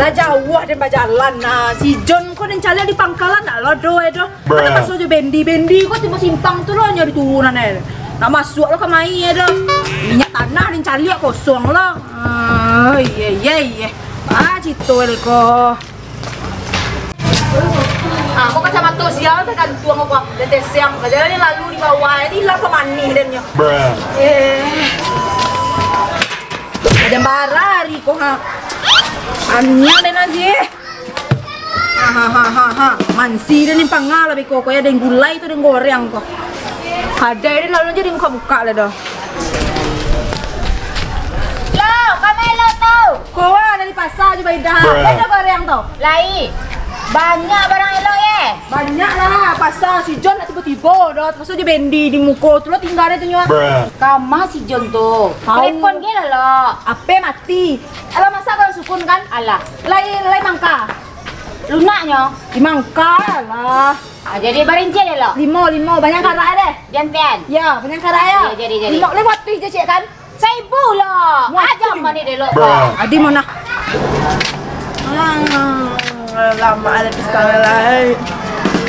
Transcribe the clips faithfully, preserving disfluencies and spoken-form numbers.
Lah jauah den bajalan, nah. Si John ko den caliak di pangkalan, ndak lo ado, eh, doh. Bruh. Mano paso jo Bendi, Bendi ko tibo simpang tu lo, nyo di turunan, eh. Nak masuak lo kamari, eh, doh. Minyak tanah den caliak kosong lo. Ah, iye, iye, iye. Ah, cito le ko. Ah, ko kacamato sia tagantuang ko, den teseng. Bajalan ni lalu di bawah, eh, ilang pamanih den nyo. Bruh. Eh. Macam bara hari ko, ha. Aniang den aje. Ha, ha, ha, ha, ha. Mansi den ni pangah lah beko ko, yo, den gulai tu den goreng ko. Kadai den lalu aja den buka-buka lah doh. Lo, kama elok tu? Ko wa dari pasa jo Baidah. Bruh. Lai ado goreng tu? Lai. Banyak barang elok, ye. Banyak lah, pasa si John nak tibo-tibo doh. Paso jo Bendi di muko tu lo tingga den tu nyo. Bruh. Kama si John tu? Tahu. Telepon ge lah lo. Ape mati. Alah, masak kalau sukun kan? Alah. Lai, lai mangka. Lunaknyo? Di mangka lah. Ah, jadi barinci deh lo. Limo, limo. Banyak karak deh. Jantian. Ya, banyak karak ya. Ya, jadi, jadi. Limo, limo tuih je, cek kan? Saibu lo. Muat. Aja mani deh lo. Bruh. Adi mana? Hmm, lama ada pisang lai.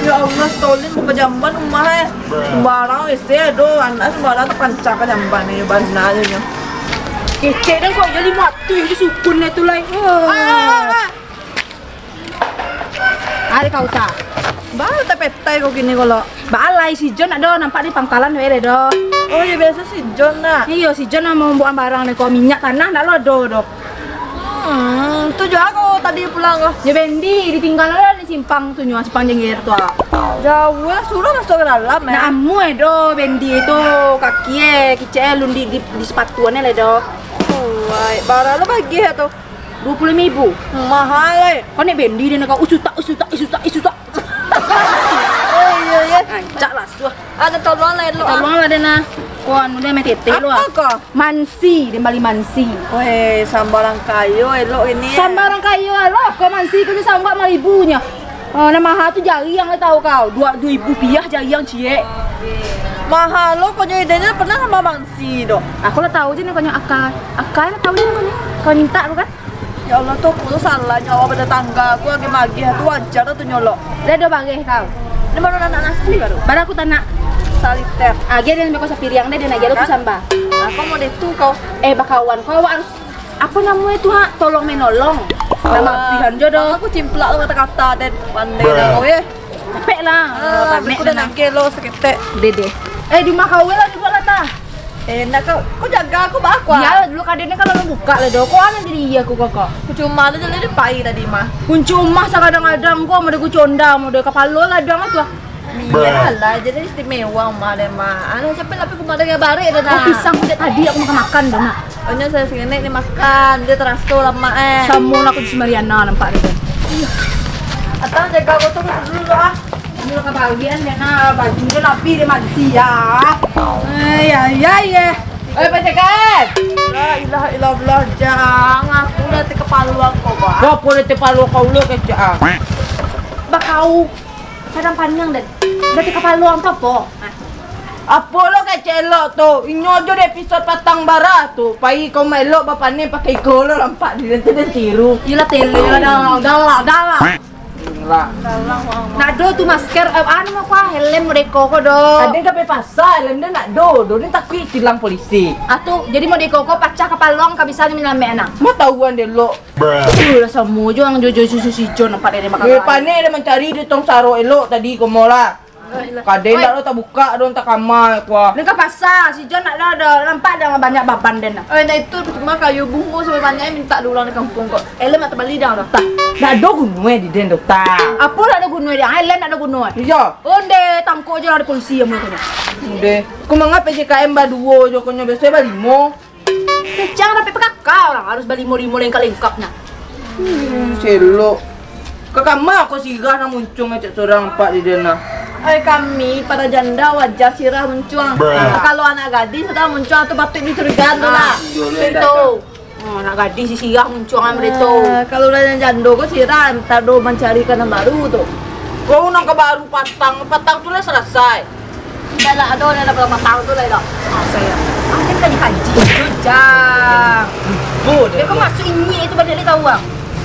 Ya Allah, setolin muka jamban rumah, eh. Sembarang isi, aduh, anak sembarang terpancang ke jamban ni, bana je nyo. Kecek deh kok, jadi mati di sukun tu lai. Ah, ah, ah. Ari kau tak? Ba, petai-petai kau kini kalau. Ba alai si John ado nampak di pangkalan we deh doh. Oh, ya biasa si John nak. Iyo, si John nak mambuak barang ni ko, minyak tanah ndak lo ado doh. Hmm, tu juo kau tadi pulang kau. Ya Bendi, ditinggal lah di simpang tu nyo, simpang Jengger tu ah. Jauah lah, suruh masuk ke dalam, eh. Nak amuah doh Bendi tu, kaki eh, kicek eh, lun di, di, di sepatu ni lah doh. Wai, bara lo bagi tu? Dua puluh ribu. Mahal, eh. Kau ni Bendi dia nak kau usutak, usutak, usutak, usutak. Oh, iya, iya. Ancak lah, suah. Ada tolong lah, elok. Tolong lah dia nah. Kau anu dia main teteh lu ah. Apa kau? Mansi, dia bali mansi. Weh, sambarang kayo elok ini. Sambarang kayo lah, kau mansi kau tu sambal lima ribu nyo. Oh, nah mahal tu jariang lah tahu kau. Dua, dua ribu piah jariang ciek. Mahal lo, kau nyo idenya pernah sama mansi dok. Aku lah tahu je ni kau nyo akal. Akal lah tahu je ni kau nyo. Kau minta aku kan? Ya Allah, tu aku tu salah nyawa pada tangga aku lagi magih tu wajar tu nyolok. Dah dua bareh kau. Ini baru nak nasi baru. Baru aku tanak. Saliter. Agiah dia ambil kau sapiriang deh, dia nak agiah lu tu sambal. Aku mau deh tu kau. Eh, bakawan kau awak harus, apa namanya tu, ha? Tolong menolong. Nama pihan jo doh. Aku cimplak lu kata-kata dan pandai dah kau, eh. Capek lah. Ah, panek aku dah nak. Nangke lo seketek. Dede. Eh, di rumah kau lah duduk lah, tah. Eh, nak kau, kau jaga aku, bah, aku, ah. Iyalah, dulu kaden ni kalau lu buka lah, doh. Kau anak diri iya aku, kakak. Percuma tu, jadi pai tadi, mah. Kunci rumah sakadang-kadang, kau mau degu conda, mau degu kapalo lah, dang tu, ah. Iyalah, jadi istimewa rumah dia, mah. Alah, sampai lah, aku mau dengar barek dah, dah. Kau pisang sejak tadi aku makan-makan dah, nak. Hanya saya sekenek ni makan, dia terasa lama, eh. Sama lah aku si Mariana nampak dia. Atau jaga kau tu dulu, ah. Dulu kebagian dia nak baju dia napi dia mansi ya. Eh, ya, ya, ya. Eh, P J K M. La ilaha illallah, jang. Aku dah terkepala kau, bah. Kau apa dah terkepala kau lu kecek ah? Bakau. Kadang paniang dan. Dah terkepala kau apa? Apo lo kecek elok tu? Inyo jo di episod patang bara tu. Pai kau maelok bapanen pakai iko lo lampak di den tu den tiru. Iyolah tele lah dah. Dah lah, dah lah. Lah. Nak do tu masker, eh, anu mah kuah, helm modeko ko do. Aden ka pai pasa, helm den nak do, do den takuik tilang polisi. Ah tu, jadi modeko ko pacah kapalo ang ka bisa nyelamek anak. Mau tahuan deh lo. Bruh. Uh, lah samo jo ang jojo susu si John nampak dari makan. Eh, panek dia mancari di tong sarok elok tadi komo lah. Kadai ndak lo tabuka do, entah kama kuah. Ni ka pasa, si John nak lo do, nampak dah banyak baban den lah. Eh, nah itu cuma kayu bungo sampai banyak minta dulang di kampung kok. Elem nak terbali dah dah. Ndak ado guno eh di den do, tah. Apo ndak ado guno dia? Elem ndak ado guno eh. Iya. Onde tangkok je lah di polisi yang mulai kena. Onde. Kau mangapa P J K M baduo jo konyo biaso balimo? Kecang tapi pakaka orang harus balimo-limo lengkap-lengkapnya. Hmm, selok. Ka kama ko sirah nan muncuang cak surang apak di den nah. Ai kami, para janda wajar sirah muncuang. Bruh. Kalau anak gadis sudah muncuang tu patut dicurigaan tu lah. Ah, iyo, iyo, itu. Oh, anak gadis sirah muncuang kan begitu. Ah, kalau udah yang jando ko sirah, entah do mancari ka nan baru tu. Kau nan ka baru patang, patang tu lah selesai. Dah lah, ado nan dah patang tu lah, dah. Ah, sayang. Ah, kan kaji-kaji tu, Jang. Ibo dia. Dia kan masuk ini itu banyak dia tahu, Bang.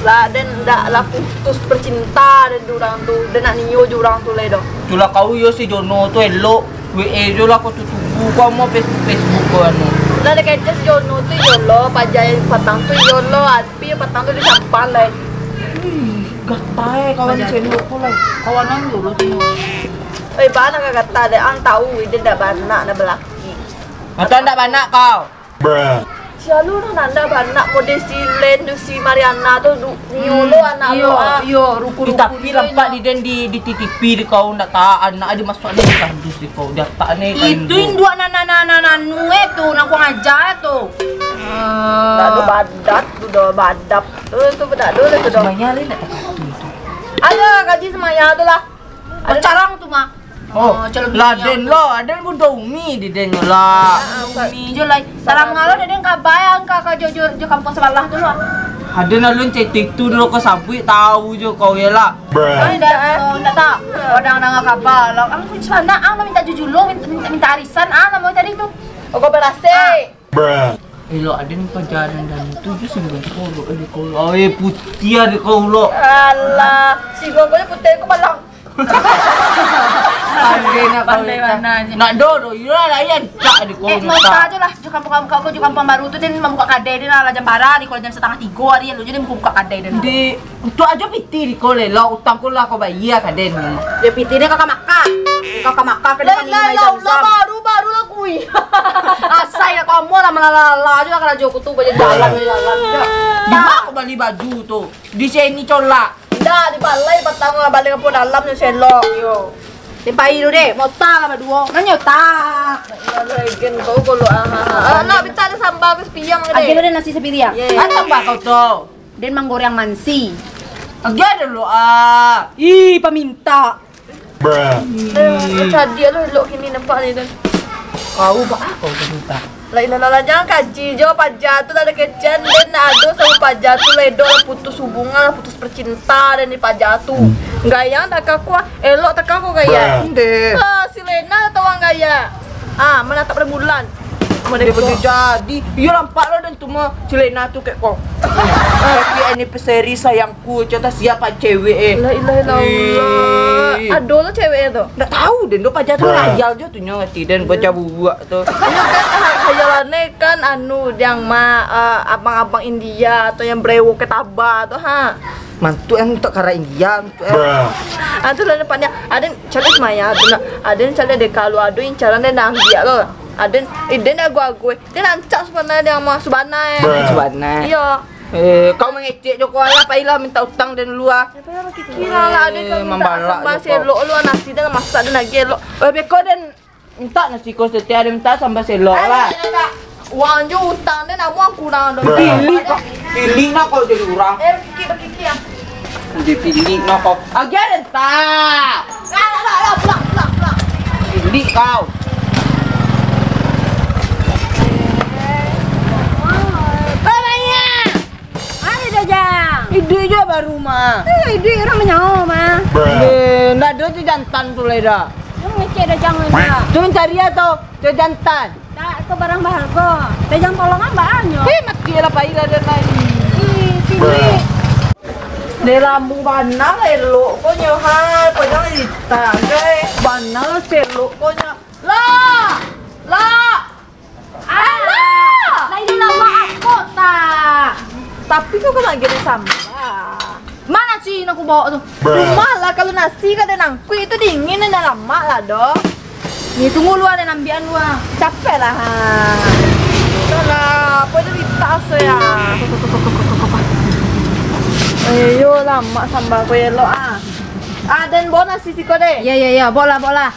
Lah, den ndak lah putus percinta den jo urang tu. Den ndak nio jo urang tu lai doh. Itulah kau yo si Jono tu elok. W A jo lah kau tu tunggu. Kau mau Facebook, Facebook kau anu. Lah, dek kecek si Jono tu iyo lo, paja patang tu iyo lo, tapi patang tu disampan lai. Ih, gatai kawan si elok tu lai. Kawanan dulu tu. Oi, bana ka gata dek ang tahu ide ndak banak ndak balaki. Atau ndak banak kau? Sia lo nan ndak banak model si Len jo si Mariana tu, du-, nio lo anak lo, ah. Iyo, ruku-ruku. Tapi nampak di den di, di T T P di kau ndak tahu anak di masuk ni kardus di kau. Di atak ni itu kardus. Induak nan, nan, nan, nan, anu eh tu, nan kurang ajar tu. Ndak ado badat tu doh, badap. Tu, tu ndak ado lah tu doh. Sebenarnya Len ndak tahu tu. Ayo, kaji semaya tu lah. Pacaran tu mah. Oh, calon bini lah, den lo, aden bundo umi di den nyo lah. Ah, ah, umi jo lai. Salam ngalo dek den kabai angka ka jo, jo, jo kampung sabalah tu lo. Aden alun cetik tu dulu kau sabuik tahu jo kau yo lah. Ai, ndak, ndak tahu. Kadang danga kabar lah. Ang pun sana, ang minta jujulo, minta, minta, minta arisan, ah, namo tadi tu. Oh, kau berasai. Elok aden pajalan dan tu jo singgo kau lo, eh, kau lo. Eh, putiah dek kau lo. Alah, singgo kau putiah kau balang. Pandai nak kau. Pandai mana je. Nak do do, iyo lah, layan tak dek kau. Eh, mau tak aja lah. Jo kampung-kampung kau, jo kampung baru tu, den mambuka kadai den lah, jam bara di kalau jam satangah tigo hari, lalu je den buka-buka kadai den. Di Untuak ajo pitih di ko lelo, utang ko lah ko bayia ka den. Yo pitih den kakak makan. Kakak makan ka den. Lah, ya Allah, baru, baru lah kui. Asai lah kamu lah malala-lala ajo lah karajo ku tu, bajalan-jalan, bajalan-jalan. Di ma ko bali baju tu? Di sini colak. Ndak, di balai patang lah, balai kampung dalam ni selok, yo. Den pai dulu deh, mota lah baduo. Nanyo tak. Legen kau kalau, ah, ah, ah. Alah, minta ada sambal ke sepiang ke deh? Agiah dulu nasi sapiriang. Ye. Ah, sambal kau tu. Den manggoreang mansi. Agiah dulu, ah. Ih, paminta. Eh, cadiak lo elok kini nampak ni, Den. Kau ba a kau paminta? Lah, ilah, lah, lah, jangan kaji jo paja tu, lah ada kecen, den nak ado samo paja tu, ledo lah putus hubungan, lah putus percinta, den di paja tu. Gaya tak kaku, ah. Elok tak kaku gaya. Nde. Ah, si Lena atau orang gaya. Ah, menatap rembulan. Mana dia boleh jadi? Iyo, nampak lo dan tu mah celana tu kek kau. Happy anniversary sayangku, contoh siapa cewek eh. La ilaha illallah. Ih. Ado lo cewek tu? Ndak tahu den, do paja tu ngayal jo tu nyo ngerti den baca bubuak tu. Iyo kan, ha-, hayalannya kan anu, yang ma, eh, abang-abang India atau yang brewok ketaba tu, ha. Mantuk yang tak kara India, mantuk yang. Ah, tu lah dapatnya. Ada Caliak semaya tu nak, aden caliak dek kalu ado incaran den nak ambiak lo. Aden, eh, den agu-agu, eh. Den rancak sabananyo den amuah sabananyo, eh. Sabananyo. Iyo. Eh, kau mangecek jo ko lah, pailah minta utang den dulu ah. Kira lah, aden kalau minta mambalak sambal jo ko. Selok lo, nasi den masak den lagi elok. Eh, beko den minta nasi ko setiap aden minta sambal selok lah. Uang jo utang den amuah kurang ado. Pilik kau. Pilik nak kau jadi urang. Eh, kiki, kiki ah. Jadi pilik nak kau. Agiah den tak. Lah, lah, lah, lah, pulang, pulang, pulang. Pilik kau. Kau banyak. Ayo, Dajang. Iduik juo baru mah. Eh, iduik urang manyao mah. Eh, ndak ado tu jantan tu lai dah. Lu ngecek Dajang lai dah. Tu mancari atau tu jantan? Tak, tu barang bahargo. Dajang tolongan banyak. Eh, mati lah, pai lah dia tadi. Ih, sini. Deh, lambu bana lah elok ko nyo, ha. Ko jangan cerita, guys. Bana lah selok ko nyo. Lah! Lah! Alah! Lah, ini lah maaf kok, tak? Tapi kok kena gini sambal? Mana sih nak aku bawa tu? Rumah lah, kalau nasi kada nangkuik itu dingin dan lamak lah doh. Ni tunggu luar dan ambian luar. Capek lah, ha. Dah lah, apa itu minta asa ya? Ayo, lamak sambal kau elok ah. Ah, dan bawa nasi siko deh. Ya, ya, ya, bawa lah, bawa lah.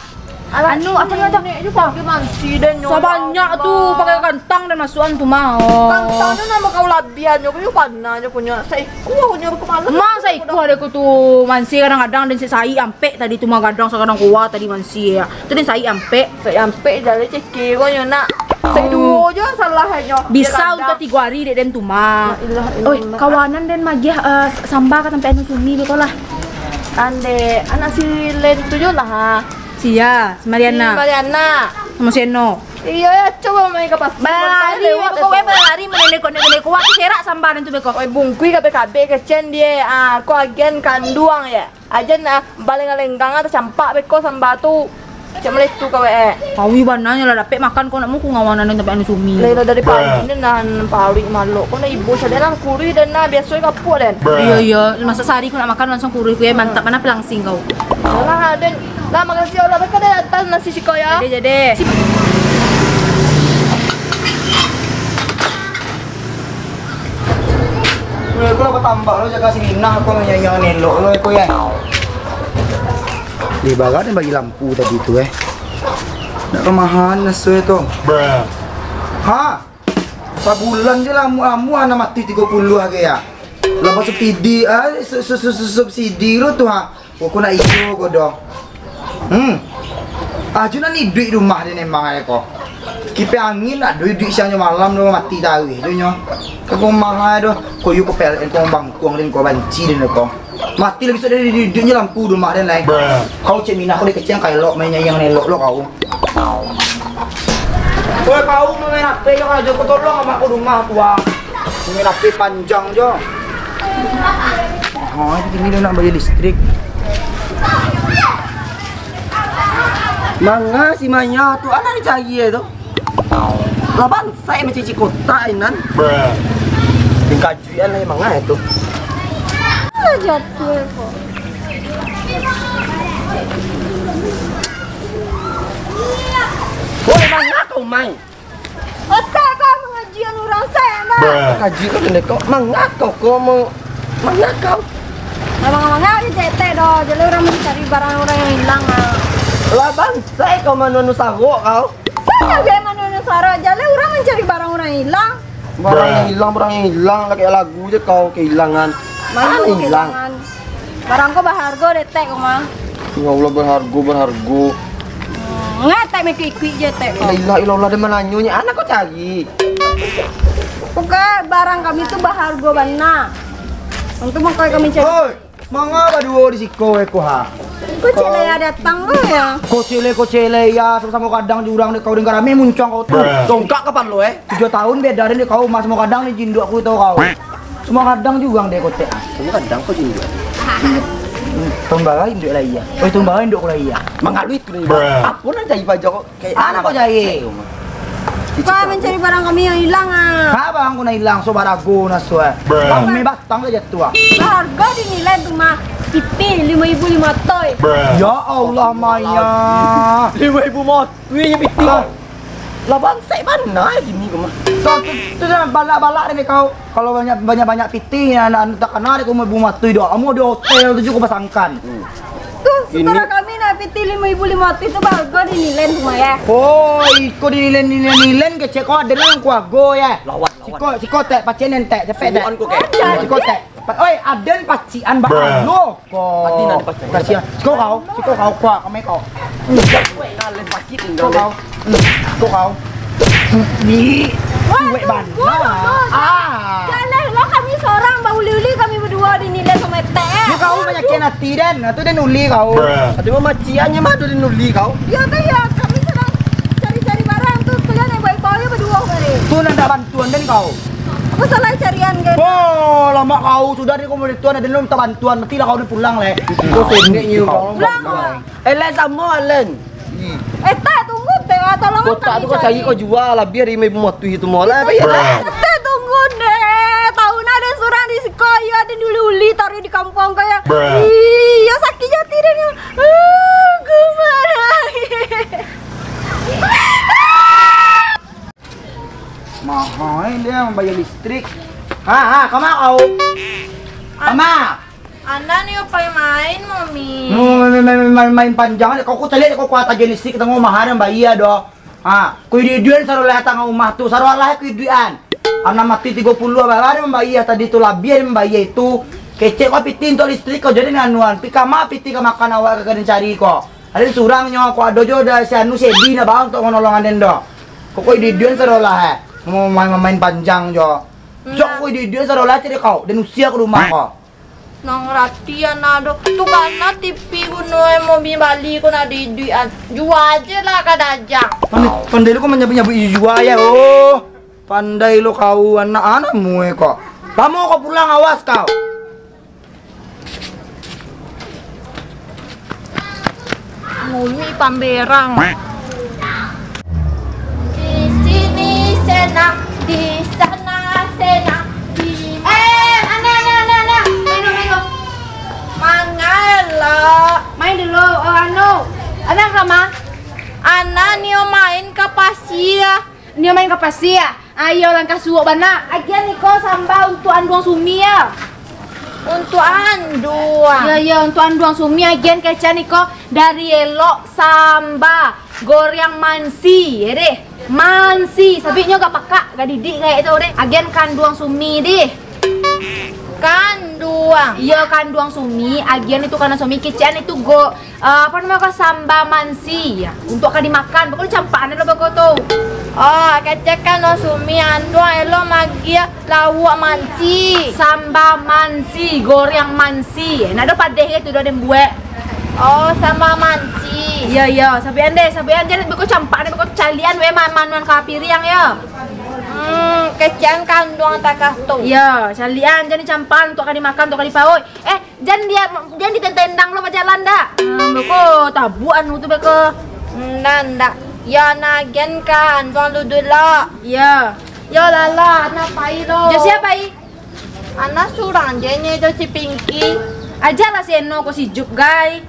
Alah, anu, apa ni, Cak? Pakai mansi dan nyo. Sabanyak tu, pakai kantang dan masukan tu mah. Oh. Kantang tu nama kau labian nyo, kau panah nyo punyo. Saikua punyo aku malam. Mah saikua ada ku tu mansi kadang-kadang dan sai ampek tadi tu mah gadang sakadang kuah tadi mansi ya. Tu dan sai ampek. Sai ampek jadi cekir kau nyo nak. Sai duo je salah nyo. Bisa untuak tigo hari dek den tu mah. La ilaha illallah. Oi, kawanan den magiah, eh, sambal ka tampek anu Sumi beko lah. Ande, anak si Len tu jo lah, ha. Sia, si Mariana. Si Mariana. Maseno. Iyo, yo, cubo main ka pasar. Balari, beko, balari, manendeko-nendeko, wak serak sambaran tu, beko. Oi, bungkui kabeh-kabeh kecen die. Ah, ko agen kanduang, yo. Ajen, ah, balenggang-lenggang, ah, tacampak beko samba tu. Cak meletu kau, eh. Kawi bananyo lah, dapek makan kau nak muku ngawan anu sampai anu sumi. Lelo dari pagi ni nahan paruik malok. Kau nak ibo saden lah, kuruih den lah, biaso kapuak den. Iyo, iyo, masa sehari kau nak makan langsung kuruih, kau, yo, mantap, mana pelangsing kau. Alah, den. Lah, makasih Allah, beko den atas nasi siko, yo. Jadi, jadi. Weh, aku lah batambah lo jaga si Minah, aku lah nyanyi elok lo, aku, yo. Di barat ni bagi lampu tadi tu, eh. Nak kamahan nasi tu. Ha? Sabulan je lah amu-amu anak mati tigo puluah ke, yo. Lah, subsidi, ah, su-, su-, su-, su-, subsidi lo tu, ha. Kok nak iyo ko doh. Hmm. Ajo nan iduik di rumah den emang ai ko. Kipek angin nak do iduik siang jo malam do mati taruih jo nyo. Ka rumah ai doh. Ko iyo ko P L N ko bangkuang den ko banci den ko. Mati lah bisuak dari iduik nyo lampu di rumah den lai. Kau cek Minah ko dari kecil ka elok main nyanyi elok lo kau. Woi, kau mamain H P jo karajo ko, tolong amak ko rumah tu, ah. Mamain H P panjang jo. Ha, ini dah nak bayar listrik. Manga si Maya tu, anak dicari tu. Lah bansaik macam cik kotak inan. Tingkah juian lah manga tu. Lah jatuh ko. Woi, manga kau mai. Otak kau mangajian urang sanak. Kaji kau dendek kau. Manga kau, kau mau manga kau. Lah manga-manga aja cetek doh. Jaleh urang mancari barang urang yang ilang, ah. Lah bansaik kau manu-anu sarok kau. Salah gai manu-anu sarok. Jaleh urang mancari barang urang yang ilang. Barang yang ilang, barang yang ilang. Lah kayak lagu je kau, kehilangan. Manu kehilangan. Barang ko bahargo dek tek ko mah. Ya Allah, bahargo, bahargo. Hmm, ngatek mah ikuik-ikuik je tek ko. La ilaha illallah, den mananyo nyo, anak ko cari. Bukan, barang kami tu bahargo bana. Untung mangko kami cari. Oi, manga baduo di siko, eh, ko ha? Ko cek Lea datang ko ya? Ko cek Lea, ko cek Lea, samo-samo kadang jurang dek kau, dek karami muncuang kau tu. Tongkak kapalo, eh. Tujuah tahun beda den dek kau, mas, samo kadang ni jinduk aku tau kau. Samo kadang jurang dek kotek. Samo kadang kau jinduk. Tahun bara induak lai ya. Oh, tahun bara induak ko lai ya. Mangaluit ko ni. Apo nan cari paja kau? Anak kau cari. Kau mencari barang kami yang hilang, ah. Ha, barang kau nak hilang, so barago naso, eh. Kami batang saja tu, ah. Harga dinilai tu mah piti limo ribu limo ratus. Ya Allah, Maya. Limo ribu mot. Wih, piti. Lah, lah bansaik bana gini kau mah. Kau tu, tu dah balak-balak dek kau. Kalau banyak, banyak-banyak piti, anak, anak takana dek kau mah bunga tu dah. Amu di hotel tu juo pasangkan. Tu, setara kami nak piti limo ribu limo ratus tu baharga dinilai tu mah ya. Oh, iko dinilai, nilai, nilai kecek kau ado nan kuago ya. Lawan, lawan. Siko, siko tek, pacien tek, cepek tek. Siko tek. Oi, aden pacian ba alo ko. Kasihan. Siko kau, siko kau, kuak kami kau. Sakik. Siko kau. Siko kau. Ni. Wah, kuek bana. Ah. Jaleh lo kami sorang, bauli-uli kami baduo dinilai samo etek, eh. Ni kau banyak kian hati den. Nah, tu den uli kau. Tapi mamaciannyo mah tu den uli kau. Yo tu yo, kami sadang cari-cari barang tu, kalian yang baik-baik baduo kali. Tu nan dak bantuan den kau. Apa salah carian, kan? Wah, lamak kau. Sudah di komunitas ada lu minta bantuan, matilah kau ni pulang, leh. Kau sendek nyium kau. Pulang, Bang. Eh, leh, samo, Len. Eh, tak, tunggu, teh, ah, tolong. Kotak tu kau cari, kau jual lah, biar lima ribu matuih itu mau lah, apa ya? Eh, teh, tunggu deh. Tahu nak ada surang di siko, iyo, ada dulu uli taruh di kampung kau ya. Iyo, sakit hati deh. Ah, aku marah. Mahal, eh, dia mambayar listrik. Ha, ha, kama kau? Kama? Anak ni pai main, Mami. Mau main, main, main, main, main panjang aja. Kau, kau caliak, kau kuat aja listrik, tangguh mahal yang bayar doh. Ha, kuiduan sarolah tangah rumah tu, sarolah kuiduan. Anak mati tigo puluh, baru dia mambayar tadi tu, labiah dia mambayar itu. Kecek kau piti untuk listrik, kau jadi nganuan. Pi kama piti ka makan awak ka kena cari kau. Ada surang nyo, kau ado jo dah si anu si Edi nak bawa untuk menolong aden doh. Kok kau ididian sadolah, eh? Mau main, main panjang jo. Jok kau ididian sadolah cari kau, dan usia ke rumah kau. Nan rati anak tu, tu kana T V guno, eh, mobil bali ko nak diiduikan. Jua je lah ka dajang. Pandai, pandai lu ko manyabuik-nyabuik jua ya, oh. Pandai lu kau anak-anak mue ko. Kamu ko pulang, awas kau. Ngumi pamberang. Di sini senang, di sana senang, di... Eh, anak, anak, anak, anak. Main dulu, main dulu. Mangai lo? Main dulu. Oh, anu. Anak kama? Anak nio main ka pasia. Nio main ka pasia? Ayo, langkah suok bana. Agian niko samba untuak anduang Sumi, ya. Untuak anduang? Ya, ya, untuak anduang Sumi. Agian kecek niko dari elok samba goreng mansi, ya deh. Mansi, sabiknyo gak pakak, gak didik kayak itu deh. Agian ka anduang Sumi deh. Kanduang. Iyo, kanduang Sumi, agian itu kana Sumi, kecekan itu go, eh, apa namanya, ko, samba mansi, ya. Untuak ka dimakan, pokoknyo campakan lo beko tu. Oh, kecekan lo Sumi, anduang elo magia lauak mansi. Samba mansi, goreng mansi. Nak do padeh tu do den buek. Oh, samba mansi. Iyo, iyo, sabian deh, sabian deh, beko campakan, beko calian we ma-, manuan ka piriang, yo. Hmm, kecekan kanduang takah tu. Iyo, calian, jadi campakan untuak ka dimakan, untuak ka dipauik. Eh, jan dia, jan ditendang lo bajalan dak? Hmm, beko tabuak anu tu beko. Ndak, ndak. Ya, nagen ka anduang dulu lo. Iyo. Yo lah, lah, anak pai lo. Jo sia pai? Anak surang je nyo jo si Pinky. Ajaklah si Eno ko si Jup, gai.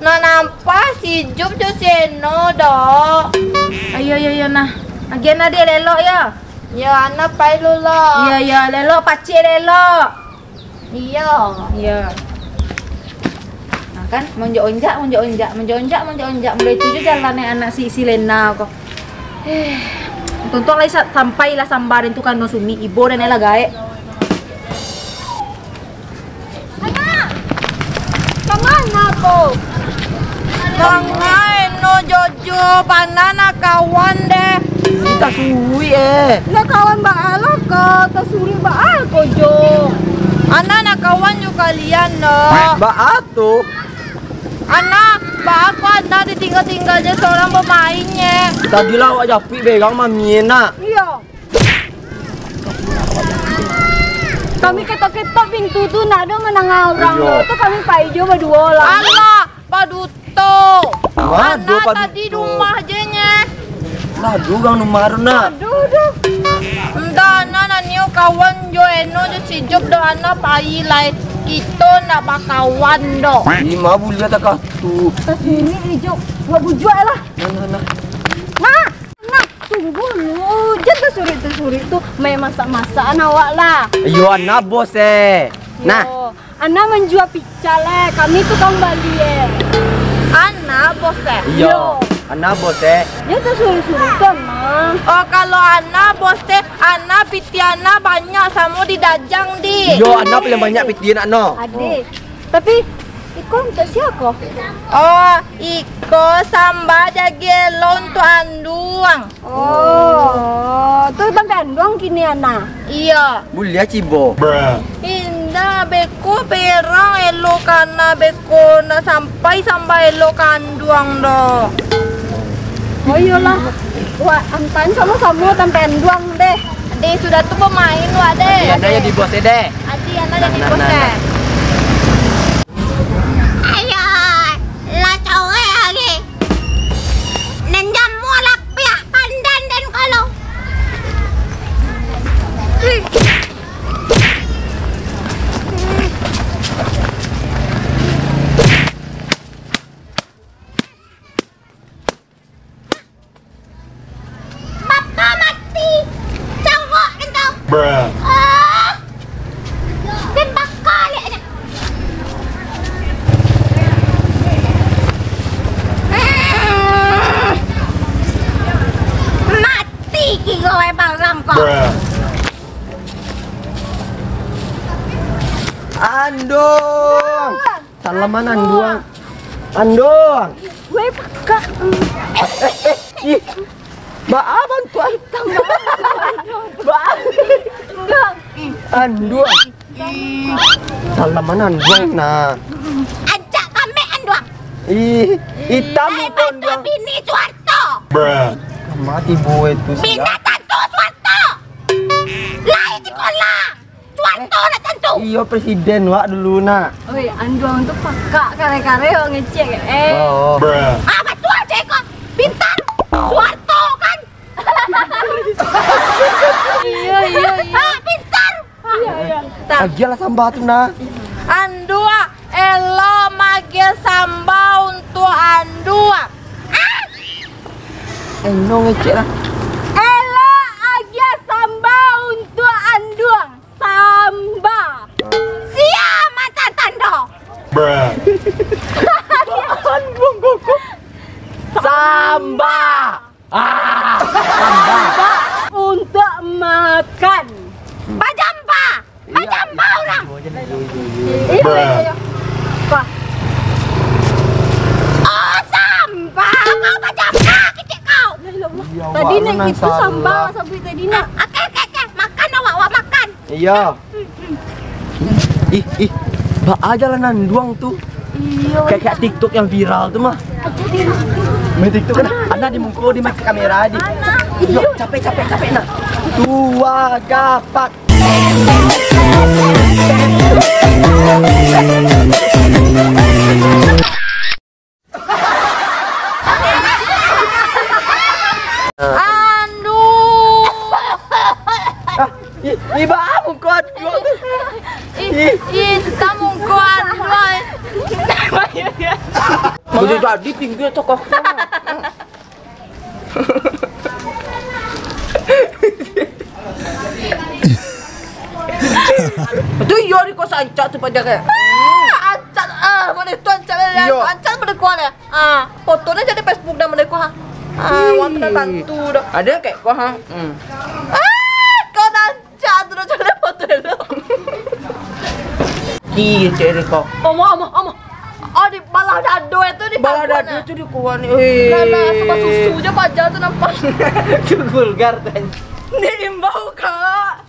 Nah, nampak si Jup jo si Eno, dok. Ayo, ayo, ayo, nah. Agian ade lelok, yo. Yo, anak pai lu, lo. Iyo, iyo, lelok, pacik lelok. Iyo. Iyo. Nah, kan, monjak-onjak, monjak-onjak, monjak-onjak, monjak-onjak. Mulai tu jo jalan, eh, anak si, si Lena ko. Eh, tuntuang lai sa-, sampai lah samba den tu kanduang Sumi, ibo den lah gaek. Anak! Ka mana ko? Mangai no Jojo, panah nak kawan deh. Ih, tasuruik, eh. Nak kawan baa lah ko, tasuruik baa ko jo. Anak nak kawan jo kalian, nak. Baa tu? Anak, baa ko anak ditinggal-tinggal je sorang bamain nye. Tadi lah awak japuik berang mami, nak. Iyo. Kami ketok-ketok pintu tu, ndak ado mandanga urang tu. Iyo. Tu kami pai jo baduo lah. Alah, paduto. Mado paduto? Anak tadi rumah je nye. Mado urang rumah tu, nak. Aduh, aduh. Ndak, anak, anak nio kawan jo Eno jo si Job doh, anak pai lai. Kito ndak bakawan doh. Ih, ma buliah takah tu. Ka sini, Job. Buek bujuak lah. Nah, nah, nah. Nah! Nah, tunggu lu, jan tasurik-tasurik tu, main masak-masakan awak lah. Iyo, anak bos eh. Nah. Yo, anak manjua pical eh, kami tukang bali eh. Anak bos eh? Iyo. Iyo, anak bos eh. Jan tasurik-surik tu, anak. Oh, kalau anak bos eh, anak pitih anak banyak samo di dajang di. Iyo, anak paling banyak pitih anak no. Ade. Tapi, iko untuak sia ko? Oh, iko samba jagi elo untuak anduang. Oh, tu tampek anduang kini, anak? Iyo. Buliah cibo. Indak, beko berang elo kana, beko ndak sampai samba elo ka anduang doh. Oh iyolah. Wak, antaan samo-samo tampek anduang deh. Deh, sudah tu bamain wak deh. Adi, anak jadi bos eh, deh. Adi, anak jadi bos eh. Ayo, lah corek lagi. Nan jamu lah piak pandan den kalau. Bapa mati. Cawok den tu. Bruh. Ah. Den baka liak aja. Hmm. Mati kiro eh barang ko. Bruh. Anduang. Salaman anduang. Anduang. Weh, pakak. Eh, eh, eh, ih. Baa bantuan? Baa. Anduang. Salam ma Anduang nah. Ancak kamek Anduang. Ih, itam. Eh, muko bantu Anduang. Bini Suharto. Mati buah itu. Bini tantu Suharto. Lai sikola. Suharto nak tantu. Iyo, presiden wak dulu nak. Oi, Anduang tu pakak kare-kare wak ngecek. Eh. Oh. Ah, batua ceko. Pintar. Suharto kan. Iyo, iyo, iyo. Ah, pintar. Iyo, iyo. Agiahlah samba tu nah. Anduang, elo magiah samba untuak Anduang. Ah! Eno ngecek lah. Elo agiah samba untuak Anduang. Samba. Sia mata tando. Anduang koko. Samba. Ah, samba. Untuak makan. Bajamba. Iyo. Bajamba urang. Iyo, iyo, iyo. Iyo, iyo. Wah. Oh, samba. Kau bajamba, kecek kau. Iyo, tadi wak nak itu salah. Samba, sampai tadi nak. Ah, oke, oke, oke. Makan awak, awak makan. Iyo. Ih, ih, baa jalan Anduang tu. Iyo. Kayak, kayak TikTok yang viral tu mah. Main TikTok kan? Ana di muko, di macam kamera di. Iyo, capek, capek, capek nah. Tua gapak. Anduang. Ah, i-, iba muko Anduang tu. I-, itam muko Anduang. Boleh jadi tinggi tokoh. Tu iyo di kos ancak tu paja kayak. Ah, ancak, ah, boleh tu ancak lah. Iyo. Ancak boleh kuah lah. Ah, foto dah jadi Facebook dah boleh kuah. Ah, wan pernah tantu dah. Ada kayak kuah, ha? Hmm. Ah, kau dah ancak tu dah jadi foto dulu. Iya, cek dia kau. Omo, omo, omo. Oh, di balah dado itu di balah dado itu di kuah ni. Wih. Lah, lah, sama susu je paja tu nampak. Itu vulgar tu. Ni imbau, Kak.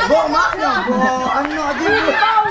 Bo, makna, bo, anu aja. Imbau,